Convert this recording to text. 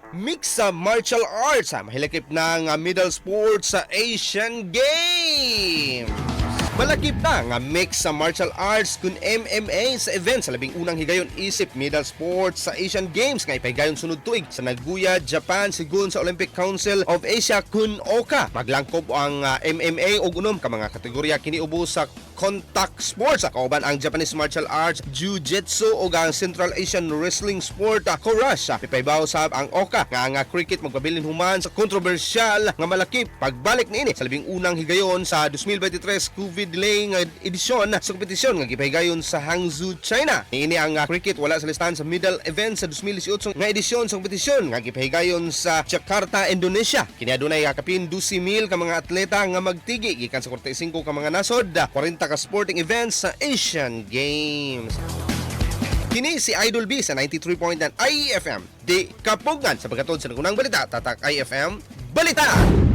Mix sa martial arts mahilakip na nga medal sport sa Asian Games. Malakip na nga mix sa martial arts kun MMA sa event sa 11 higayon isip medal sports sa Asian Games nga ipahigayon sunod tuig sa Nagoya, Japan, sigon sa Olympic Council of Asia kun OCA. Maglangkob ang MMA og 6 ka mga kategorya kiniubos sa contact sports, kauban ang Japanese martial arts Jiu-Jitsu ug ang Central Asian wrestling sport Kurash. Pipaybaw sab ang OCA nga ang cricket magpabilin human sa kontrobersyal nga malakip pagbalik niini sa 11 higayon sa 2023 COVID delay nga edisyon sa kompetisyon nga gipahigayon sa Hangzhou, China. Niini ang cricket wala sa listahan sa medal event sa 2018 nga edisyon sa kompetisyon nga gipahigayon sa Jakarta, Indonesia. Kini adunay kapin 12,000 ka mga atleta nga magtigi gikan sa 45 ka mga nasod, 40 ka sporting events sa Asian Games. Kini si Idol B sa 93.9 IFM. Di kapugngan sa pagkatod sa nagunang balita, Tatak IFM Balita!